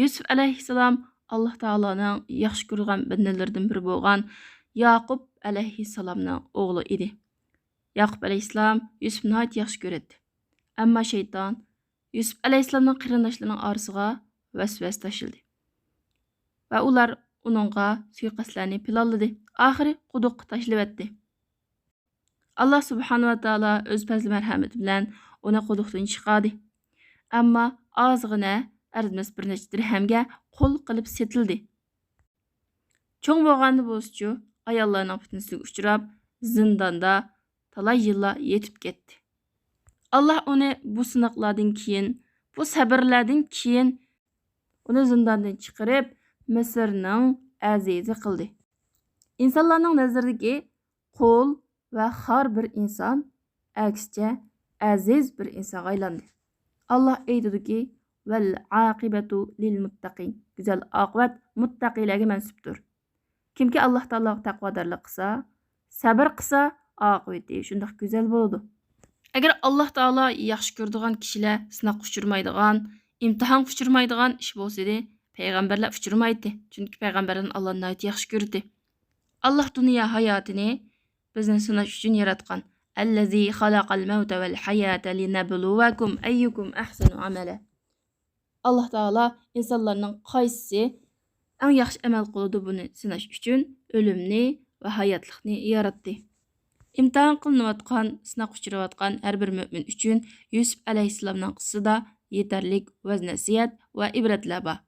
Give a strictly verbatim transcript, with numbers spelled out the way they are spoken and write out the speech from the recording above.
يۈسۈپ ئەلەيھىسسالام ئاللا تائالانىڭ ياخشى كۆرىدىغان بەندىلىرىدىن بىرى بولغان ياقۇپ ئەلەيھىسسالامنىڭ ئوغلى ئىدى. ياقۇپ ئەلەيھىسسالام يۈسۈپنى ناھايىتى ياخشى كۆرەتتى. ئەمما شەيتان يۈسۈپ ئەلەيھىسسالامنىڭ قېرىنداشلىرىنىڭ ئارىسىغا ۋەسۋەسە تاشلىدى ۋە ئۇلار ئۇنىڭغا سۇيىقەستلەرنى پىلانلىدى. ئاخىرى قۇدۇققا تاشلىۋەتتى. ئاللا سۇبھانەھۇ ۋە تائالا ئۆز پەزلى مەرھەمىتى بىلەن ئۇنى قۇدۇقتىن چىقاردى. ئەمما ئازغىنە ئەرزىمەس بىر نەچچە دىرھەمگە قۇل قىلىپ سېتىلدى. چوڭ بولغاندا بولسىچۇ، ئاياللارنىڭ پىتنىسىگە ئۇچراپ، زىنداندا تالاي يىللار يېتىپ كەتتى. ئاللا ئۇنى بۇ سىناقلاردىن كېيىن، بۇ سەبرلەردىن كېيىن ئۇنى زىنداندىن چىقىرىپ، مىسىرنىڭ ئەزىزى قىلدى. ئىنسانلارنىڭ نەزىرىدىكى قۇل ۋە خار بىر ئىنسان ئەكسىچە ئەزىز بىر ئىنسانغا ئايلاندى. ئاللا ئېيتىدۇكى، ۋەل ئاقىبەتۇ لىل مۇتتەقىن، گۈزەل ئاقىۋەت مۇتتەقىيلەرگە مەنسۇپتۇر. كىمكى ئاللا تائالاغا تەقۋادارلىق قىلسا، سەبر قىلسا، ئاقىۋىتى شۇنداق گۈزەل بولىدۇ. ئەگەر ئاللا تائالا ياخشى كۆرىدىغان كىشىلەر سىناققا ئۇچرىمايدىغان، ئىمتىھانغا ئۇچرىمايدىغان ئىش بولسىدى، پەيغەمبەرلەر ئۇچرىمايتتى. چۈنكى پەيغەمبەرلەرنى ئاللا ناھايىتى ياخشى كۆرىدۇ. ئاللا دۇنيا ھاياتىنى بىزنى سىناش ئۈچۈن ياراتقان. ئەللەزى خەلەقەل مەۋتە ۋەل ھاياتە لىنەبلۇۋەكۇم ئەييۇكۇم ئەھسەنۇ ئەمەلە. ئاللا تائالا ئىنسانلارنىڭ قايسىسى ئەڭ ياخشى ئەمەل قىلىدۇ، بۇنى سىناش ئۈچۈن ئۆلۈمنى ۋە ھاياتلىقنى ياراتتى. ئىمتىھان قىلىنىۋاتقان، سىناققا ئۇچراۋاتقان ھەر بىر مۆمىن ئۈچۈن يۈسۈپ ئەلەيھىسسالامنىڭ قىسسىسىدا يېتەرلىك ۋەز-نەسىھەت ۋە ئىبرەتلەر بار.